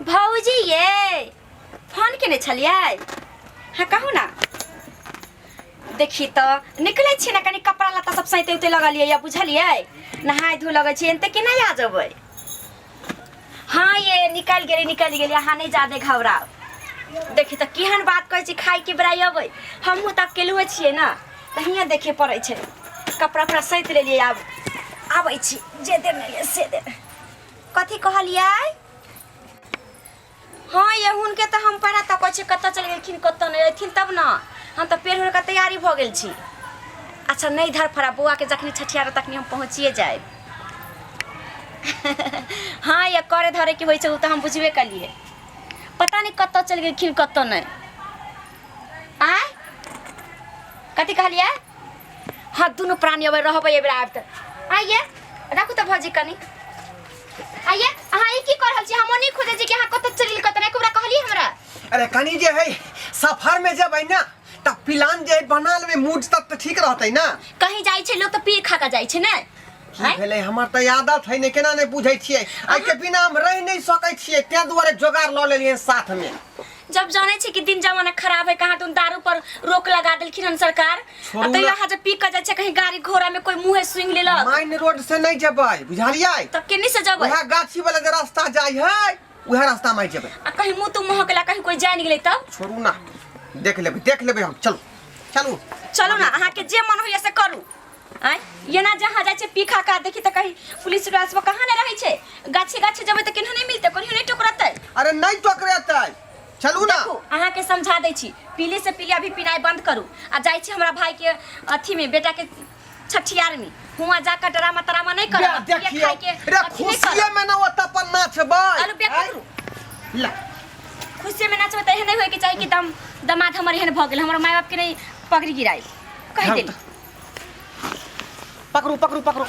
भौजी ये फोन केने छलियै? हाँ कहू ना। देखी तऽ निकलै छी ने, कनि कपड़ा लत्ता सब सैते उते लगलियै या, बुझलियै? नहाय धो लगै छी, एनते केना आ जेबै? हाँ ये निकलि गेली, निकलि गेली, अहाँ नहि जादे घबराउ। देखी तऽ केहन बात कहै छी, खायके बेरा अबै, हमहूँ तऽ अकेलुए छियै ने, तऽ हियाँ देखे पड़ै छै। कपड़ा उपड़ा सैत लेलियै, आब आबै छी। जे देर नहि से देर। कथी कहलियै? हाँ ये हुनके तऽ हम पढ़ा तकै छी, कतऽ चलि गेलखिन कतऽ नहि, अयथिन तब ने। हम तऽ पेड़ उड़के तैयारी भऽ गेल छी। अच्छा नहि धरफड़ा, बौआके जखनी छठियार तखनी हम पहुँचिए जायब। हाँ ये करे धरेके होइ छै, ओ तऽ हम बुझबे कलियै। पता नहि कतऽ चलि गेलखिन कतऽ नहि। आँय कथी कहलियै? हाँ दुनू प्राणी अबै रहबै एहि बेर आबि तऽ। आइए राखू तऽ भौजी कनि। आइए अहाँ ई की कर रहल छी? हम ओनी खोजै छी कि अहाँ कतऽ चलि गेल कतऽ नहि, एको बेरा कहलियै हमरा? अरे कनि जे है सफर में जेबै ना तऽ प्लान जे है बना लेबै मूड, तब तऽ ठीक रहतै ना। कहीं जाइ छै लोक तऽ पी खा कऽ जाइ छै ने। की भेलै? हमर तऽ आदत है ने, केना नहि बुझै छियै? एहिके बिना हम रहि नहि सकै छियै, ताहि दुआरे जोगाड़ लऽ लेलियै साथमे। जब जानै छै कि दिन जमाना खराब है, कहाँ तुम दारू पर रोक लगा देलखिन हन सरकार, छोड़ू आ तैयो ना। अहाँ जे पी कऽ जाइ छै, कहीं गाड़ी घोड़ा में कोई मुँहे सुनि लेलक। माइन रोड से नहि जेबै, बुझलियै? तब केने से जेबै? उएह गाछी वाला जे रास्ता जाइ है, उएह रास्ता में जेबै। आ कहीं मुँह तू महकला, कहीं कोई जानि गेलै तब? छोड़ू ना, देख लेबै, देख लेबै हम। चलू चलू। चलू ना, अहाँके जे मन होइए से करू। आँय एना जहाँ जाइ छै पी खा कऽ, देखी तऽ कहीं पुलिस उलिस सब कहाँ नहि रहै छै। गाछी गाछी जेबै तऽ केनहो नहि मिलतै, कहियो नहि टोकरतै। अरे नहि टोकरेतै, चलू ना। देखू अहाँके समझा दै छी, पीले से पीले अभी पिनाइ बंद करू। आ जाइ छी हमरा भाई के अथी में, बेटा के छठियार में, हुआं जाकर ड्रामा तरामा नहीं करब। बे, पिए देखियौ खाए के रे अथी नहीं खुशिये करब। में ना ओतऽ पर नाचबै। आलू बेग पकड़ू। ला। खुशिये में नाचबै तऽ एहन नहि होइके चाही कि दम दमाद हमर एहन भऽ गेल, हमर माय बाप के नहीं पगड़ी गिराई कहि हम देली। पकड़ू पकड़ू पकड़ू,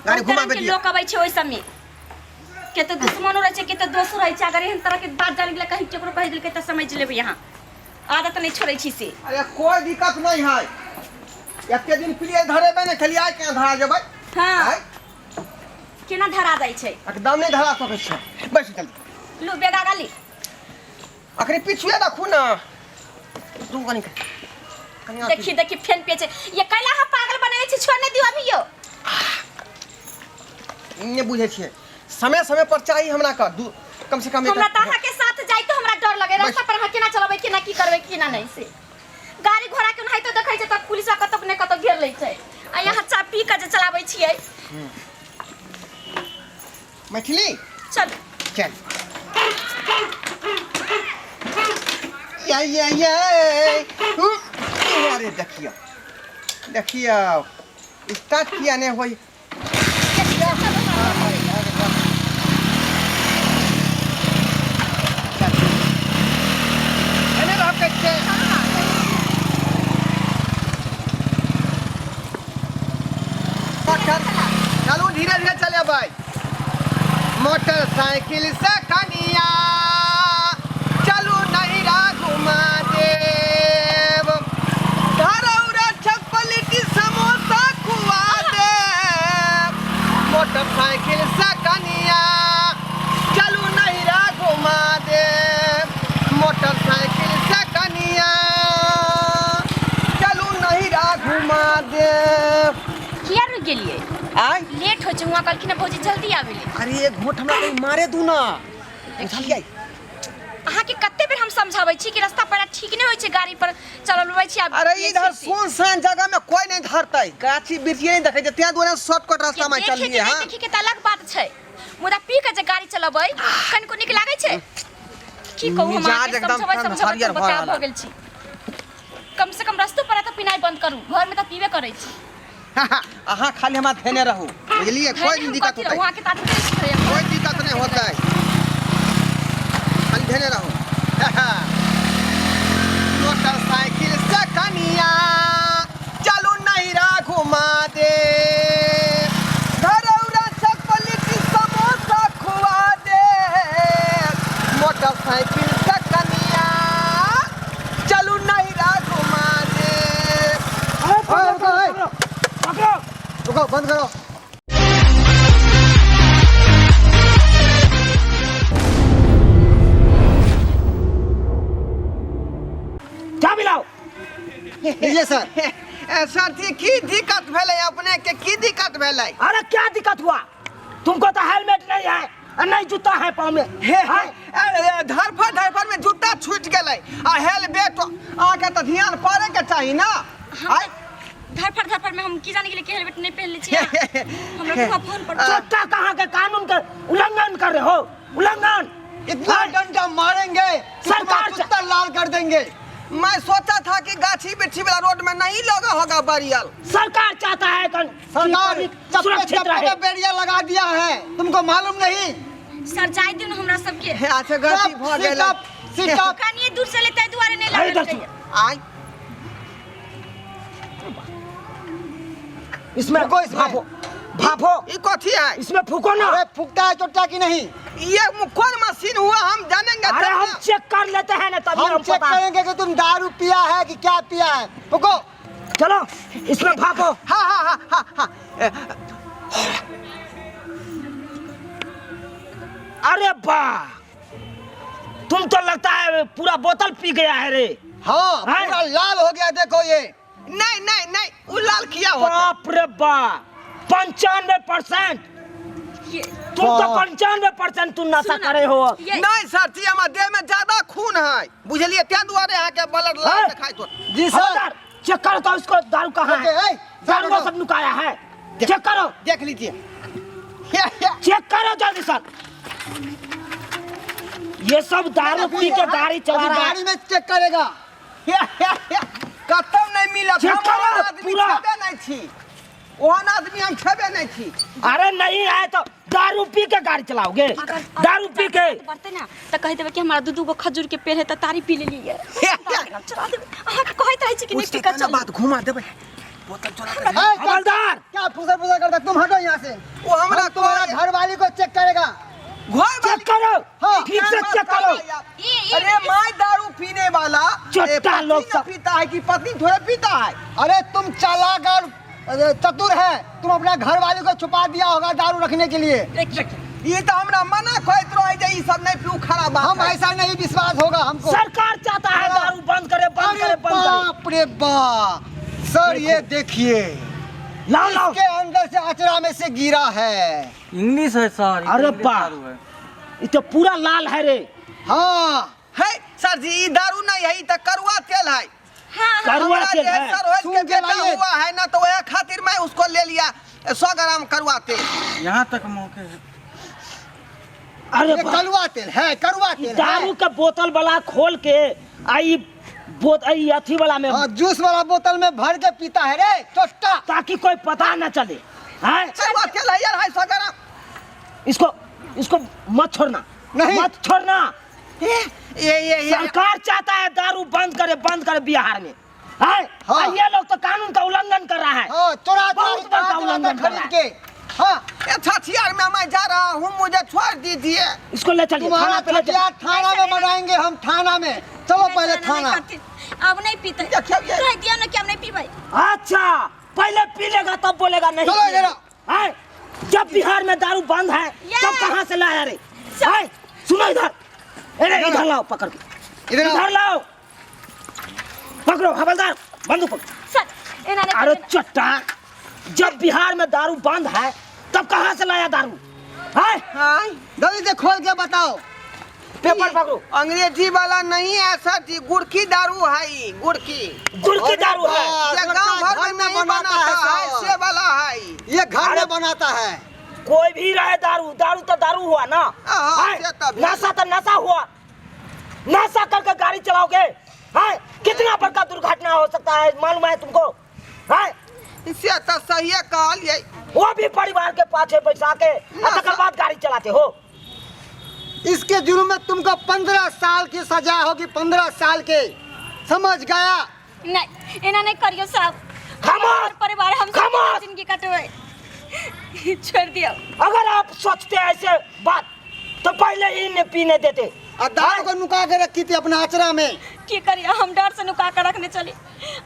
गाड़ी बहुत घुमाबे तरह के दियौ। लोक अबै छै ओहि सबमे, के तऽ दुश्मनो रहै छै, के तऽ दोसो रहै छै। अगर एहन तरह के बात जान गेलै, कहीं केकरो कहि देलकै तऽ समझ लेबै अहाँ आदत नहि छोड़ै छी से। अरे कोई दिक्कत नहीं है, एते दिन प्रिय धरेबे ने खेलियै, आइ केना धरा जेबै? हाँ। आइ? केना धरा जाइ छै? एकदम नहि धरा सकै छै, बैस जल्दी। लू बेगा गाली। अखनी पिछुए रखू ना तू कनी कनी। देखी देखी फेन पे छै ये, कैला अहाँ पागल बनेने छी, छोड़ नहि दियौ अभी यो। नहि बुझै छियै, समय समय पर चाही हमरा का दू कम से कम। हमरा तऽ अहाँके साथ जाइ तऽ हमरा डर लगे रास्ता पर, अहाँ केना चलेबै, केना की करबै केना नहि से। गाड़ी घोड़ा के ओनाहितो देखै छै तऽ पुलिस कतौ ने कतौ घेर लै छै, आ यहाँ चाह पी कऽ जे चलाबै छियै। मैथिली चल चल या या या अरे देखियो देखियो, स्टार्ट किया नहीं होई? एने रह के मोटर चलू, धीरे धीरे चले भाई। मोटरसाइकिल से कनिया चलू नैहरा घुमा देब, धरौरा छपलिटी समोसा खुआ देब। मोटरसाइकिल से कनिया चलू नैहरा घुमा देब, मोटरसाइकिल से कनिया चलू नैहरा घुमा देब। किया रुकि गेलियै? आय लेट होइ छै, हुआँ कहलखिन हँ भौजी जल्दी आबै ले। अरे एक घोट हमरा कहीं मारे दू ना, बुझलियै? अहाँके कते बेर हम समझाबै छी कि रास्ता पर ठीक नहि होइ छै, गाड़ी पर चलबै छी आब। अरे इधर सुनसान जगह में कोई नहीं धरतै, गाछी वृक्षी नहीं देखै छै, तें दुआरे शॉर्टकट रास्ता में देखे के चललियै। नहि हां देखे के तऽ अलग बात छै, मुदा पी के जे गाड़ी चलेबै कनिको नीक लागै छै? की कहू हम मिजाज अहाँके, एकदम समझबै ठंड समझबै हरियर तऽ भऽ बताह रहल भऽ गेल छी। कम से कम रस्तो पर तऽ पिनाइ बंद करू, घर में तऽ पीबे करै छी। अहाँ खाली हमरा धेने रहू, बुझलियै? कोई धैर्य हम दिक्कत कथी होतै रहू, अहाँके तऽ आदत नहि छै। कोई दिक्कत नहीं होतै, खाली धेने रहू। मोटरसाइकिल से कनिया चलू नैहरा घुमा दे, धरौरा चपलिटी समोसा खुआ दे। मोटरसाइकिल से कनिया चलू नैहरा घुमा दे। रुको, बंद करो। लीजिए सर। सर जी, की दिक्कत भेलै अपने के? की दिक्कत भेलै? अरे क्या दिक्कत हुआ तुमको? तो हेलमेट नहीं है और नहीं जूता है पाँव में। हे हैं? धरफड़ धरफड़ में जूता छूट गेलै आ हेलमेट, अहाँके तऽ ध्यान पड़े के चाही ना। हम धरफड़ धरफड़ में हम की जाने के लिए हेलमेट नहीं पहनले छियै। हमरा कुआ फोन पर चोट्टा कहाँ के कानून के उल्लंघन कर रहे हो, उल्लंघन। इतना डंडा मारेंगे कि सरकार तुम्हारा कुत्ता लाल कर देंगे। मैं सोचा था कि गाछी बिछी वाला रोड में नहीं लगा होगा बरियल। सरकार चाहता है कि सरकार पब्लिक चप्पे सुरक्षित चप्पे रहे। पे बेड़िया लगा दिया है, तुमको मालूम नहीं। सर, जाय दियौ ने हमरा सबके। हे, अच्छा गलती भऽ गेलै। Sit up. कनिए दूर से लेते दुआरे नहीं अरे लागल इधर रहिए। आय। इसमें फूको इसमें। भाफो भाफो। ई कथी है? इसमें फूको ना। अरे फूकता है चोट्टा की नहीं? ये कौन मशीन हुआ, हम जानेंगे अरे तब हम ना। चेक कर लेते हैं ना, तभी हम हम चेक पता। करेंगे कि तुम दारू पिया है कि क्या पिया है। फूको। चलो, इसमें भाफो। हाँ हाँ हाँ हाँ हाँ। अरे वाह, तुम तो लगता है पूरा बोतल पी गया है रे। हाँ, हैं? पूरा लाल हो गया, देखो ये। नहीं नहीं नहीं, वो लाल किया होता। बाप रे बाप, 95%। ये तुम तो वाह। 95% तुम नशा सुना, करे हो। ये नहीं सर जी, हमारे देह में ज्यादा खून है, बुझलिए? तें दुआरे अहाँके ब्लड लाल हैं? देखाइ तो। जी सर। हवलदार, चेक करो तो इसको, दारू कहाँ ओके, है? ए, दारू दारू सब नुकाया है, चेक करो। देख लीजिए। चेक करो जल्दी सर, ये सब दारू पी के गाड़ी चला अभी रहा है। गाड़ी में चेक करेगा। कतौ नहीं मिलत। चेक हम करो, ओहन आदमी पूरा। छेबे नहीं छी, ओहन आदमी हम छेबे नहीं छी। अरे नहीं आए तो दारू पी के गाड़ी चलाओगे? अगर दारू पी के बढ़ते ना तऽ कहि देबै कि हमरा दू दू गो खजूर के पेड़ है तऽ तारी पी लेलियै, चला देबै। अहाँके कहैत रहै छी कि नहि पी कऽ ना चलू। बात घुमा देबै, बोतल चोरा के। ए, हवलदार। क्या फुसर फुसर करता? तुम हटो यहाँ से। वो हमरा हम तुम्हारा तुम्हारा घर वाली को चेक करेगा। घर चेक करो। हाँ। ठीक से चेक करो। अरे मैं दारू पीने वाला चोट्टा ए, पत्नी लोग न सब। पीता है कि पत्नी थोड़े पीता है। अरे तुम चालाक और अरे, चतुर है, तुम अपना घर वाली को छुपा दिया होगा दारू रखने के लिए। देखिए, ये तो हमरा मना कहत रहे जे ई सब नहीं पीऊ, खराब बात हम है। ऐसा नहीं विश्वास होगा हमको। सरकार चाहता है दारू बंद करे, बंद अरे करे, बंद करे। बाप रे बाप सर, ये देखिए, लाओ लाओ। इसके अंदर से अचरा में से गिरा है। इंग्लिश है सर। अरे इंग्लिश बा। दारू है। ये तो पूरा लाल है रे। हाँ है सर जी, ई दारू नहीं है, ई तो करुआ तेल है। हाँ। करुआ हमरा तेल जे है। सर होइस के सुन के बेटा लाइए। हुआ है ना, तो वह खातिर मैं उसको ले लिया 100 ग्राम करुआ तेल। यहाँ तक मौके है। अरे ये बा। करुआ तेल है, करुआ तेल है। दारू का बोतल वाला खोल के आई बोत आई अथी वाला में। हाँ, जूस वाला बोतल में भर के पीता है रे चोट्टा, ताकि कोई पता न चले। हैं? करुआ तेल है यार, है 100 ग्राम। इसको इसको मत छोड़ना। नहीं। मत छोड़ना। ये ये ये ये सरकार चाहता है दारू बंद करे, बंद करे बिहार में। हैं? हाँ। और ये लोग तो कानून का उल्लंघन कर रहा है। हाँ, चोरा बहुत बड़का चोरा उल्लंघन कर रहा खरीद है। के। हाँ। ये छठियार में मैं जा रहा हूँ, मुझे छोड़ दीजिए। इसको ले चलिए तुम्हारा थाना पे ले चलिए। छठियार थाना में बनाएंगे हम, थाना में। चलो पहले नहीं थाना। करती। अब नहीं पीते। देखियो ये। कह दिया ना कि अब नहीं पीबै। अच्छा, पहले पी लेगा तब बोलेगा नहीं। चलो इधर आओ। हैं? जब बिहार में दारू बंद है तब कहाँ से लाया रे? हैं? सुनो इधर, अरे इधर लाओ पकड़ के, इधर आओ। इधर लाओ, पकड़ो हवलदार, बंदूक पकड़ो। सर, एना नहीं। अरे चट्टा, जब बिहार में दारू बंद है तब कहाँ से लाया दारू है? हाँ। जल्दी से खोल के बताओ। पेपर पकड़ो। अंग्रेजी वाला नहीं है सर जी, गुड़ की दारू है ई, गुड़ की। गुड़ की दारू है। ये गांव भर में नहीं बनाता बनाता है है, सर। से वाला है ई। ये घर अरे- में बनाता है। कोई भी रहे दारू, दारू तो दारू हुआ ना। हाँ, हैं? से तो भी। नशा तो नशा हुआ। नशा करके गाड़ी चलाओगे हैं? कितना बड़का दुर्घटना हो सकता है मालूम है तुमको? हैं? से तो सही कहलिए। वो भी परिवार के पाछे बैठा के ना, तकर बाद गाड़ी चलाते हो। इसके जुर्म में तुमको 15 साल की सजा होगी, 15 साल के, समझ गया? नहीं, एना नहीं करियो साहब। खामोश! हमर परिवार हम सब खामोश! जिंदगी कटबै, छोड़ दियो। अगर आप सोचते ऐसे बात तो पहले ही नहीं पीने देते। और दारू को नुका के रखी थी अपना आचरा में। की करिए, हम डर से नुका के रखने चली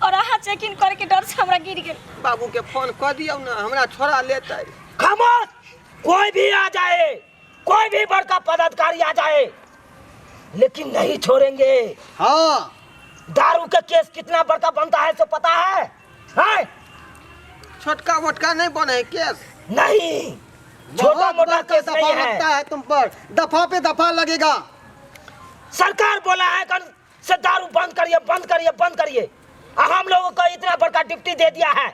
और अहाँ चेक इन करके डर से हमरा गिर गेल। बाबू के फोन कऽ दियौ ना, हमरा छोड़ा लेतै। खामोश! कोई भी आ जाए, कोई भी बड़का पदाधिकारी आ जाए, लेकिन नहीं छोड़ेंगे। हाँ। दारू के केस कितना बड़का बनता है सो पता है, हैं? छोटका मोटका नहीं बने केस। नहीं, छोटा बहुत मोटा बड़का केस दफा नहीं है। लगता है तुम पर, दफा पे दफा लगेगा। सरकार बोला है कल से दारू बंद करिए, बंद करिए, बंद करिए। और हम लोगों को इतना बड़का डिप्टी दे दिया है,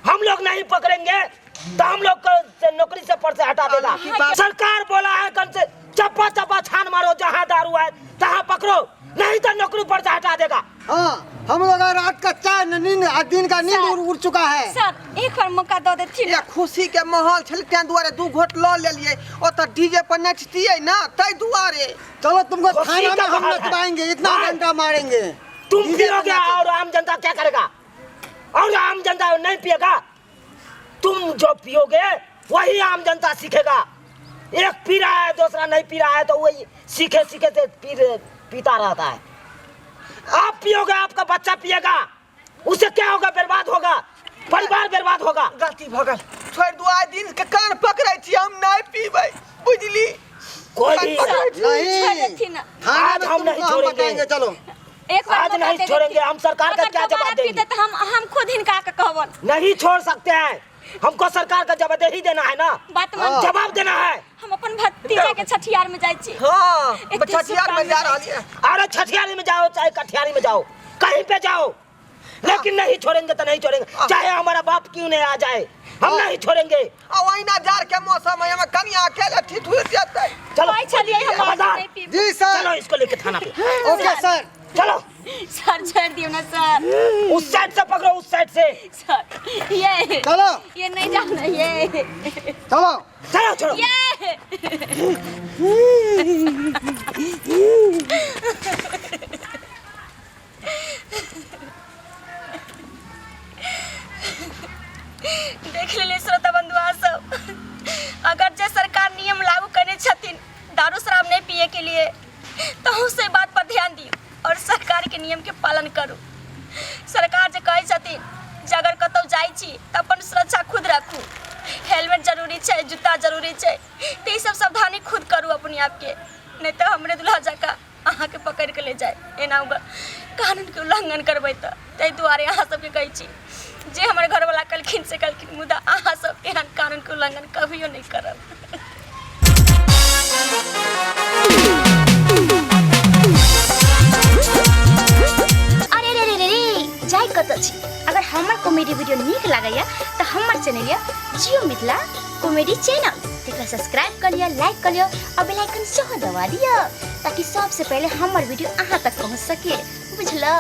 हम लोग नहीं पकड़ेंगे तो हम लोग को से नौकरी से पर से हटा देगा। सरकार बोला है कल से चप्पा चप्पा छान मारो, जहाँ दारू है तहाँ पकड़ो, नहीं तो नौकरी पर से हटा देगा। हाँ, हम लोग रात का चैन नींद आ दिन का नींद सर। उड़ चुका है। सर एक बार मौका दऽ देथिन। या खुशी के माहौल छल तें दुआरे दू घोट ल लेलिए, ओतऽ डीजे पर नचतिए ना तै दुआरे। चलो तुमको खुशी थाना का में हम माहौल है। नचवाएंगे, इतना हाँ। डंडा मारेंगे। तुम डीजे पर पियोगे नाचेंगे। और आम जनता क्या करेगा? और आम जनता नहीं पिएगा, तुम जो पियोगे वही आम जनता सीखेगा। एक पी रहा है दूसरा नहीं पी रहा है तो वही सीखे सीखे से पीता रहता है। आप पियोगे आपका बच्चा पिएगा, उससे क्या होगा? बर्बाद होगा, परिवार बर्बाद होगा। गलती भऽ गेल, छोड़ि दू, आइ दिन के कान पकड़ै छी, हम नहीं पीबै, बुझली? कोई भी कान पकड़ै छी। छोड़ नहीं, देथिन। थाना आज में हम तुमको नहीं हम छोड़ेंगे। बताएंगे। चलो एक बार आज मौका नहीं दे छोड़ेंगे, देथिन। हम सरकार का अगर क्या जवाब दोबारा देंगे? पीते तो हम खुद हिनका के कहबन। नहीं छोड़ सकते हैं, हमको सरकार का जवाबदेही देना है ना, बात मान। जवाब देना है। हम अपन भतीजा के छठियार में जाइ छी। हाँ, एते छठियार में जा शुभकामना। रहल ये। अरे छठियारी में जाओ चाहे कठियारी में जाओ, कहीं पे जाओ, लेकिन नहीं छोड़ेंगे तो नहीं छोड़ेंगे, चाहे हमारा बाप क्यों नहीं आ जाए, हम नहीं छोड़ेंगे। आ ओहिना जाड़ के मौसम है, एहिमे कनिया अकेले ठिठुर जेतै। चलो कहै छलियै हम खबरदार। नहीं पीब। जी सर। चलो इसको लेके थाना पे। Okay sir. चलो सर छोड़ दियो ना सर। उस साइड से पकड़ो, उस साइड से। सर ये चलो ये नहीं जाना, ये चलो चलो चलो ये देख लेलियै श्रोता बंधुआ सब, अगर जे सरकार नियम लागू करने छथिन दारू शराब नहीं पिए के लिए, तो से बात पर ध्यान दियौ और सरकार के नियम के पालन करू। सरकार जे कहै छथिन जे अगर कतौ जाइ छी तऽ अपन सुरक्षा खुद राखू, हेलमेट जरूरी छै, जूता जरूरी छै, तऽ ई सब सावधानी खुद करू अपने आपके, नहीं तऽ हमरे दुल्हा जकाँ अहाँके पकड़ि के ले जाए एना कानूनके उल्लंघन करबै तऽ। ताहि दुआरे अहाँ सबके कहै छी जे हमर घरवला कहलखिन से कहलखिन, मुदा अहाँ सब एहन कानूनके उल्लंघन कभियो नहि करब। अरे रे रे रे रे, जाय कतऽ छी? अगर हमर कॉमेडी वीडियो नीक लागैया तऽ हमर चैनल यऽ जियो मिथिला कॉमेडी चैनल, तेकरा सब्सक्राइब कऽ लिअ, लाइक कऽ लिअ और बेल आइकन सेहो दबा दिअ ताकि सबसे पहिले हमर वीडियो अहाँ तक पहुँच सके, बुझलौ?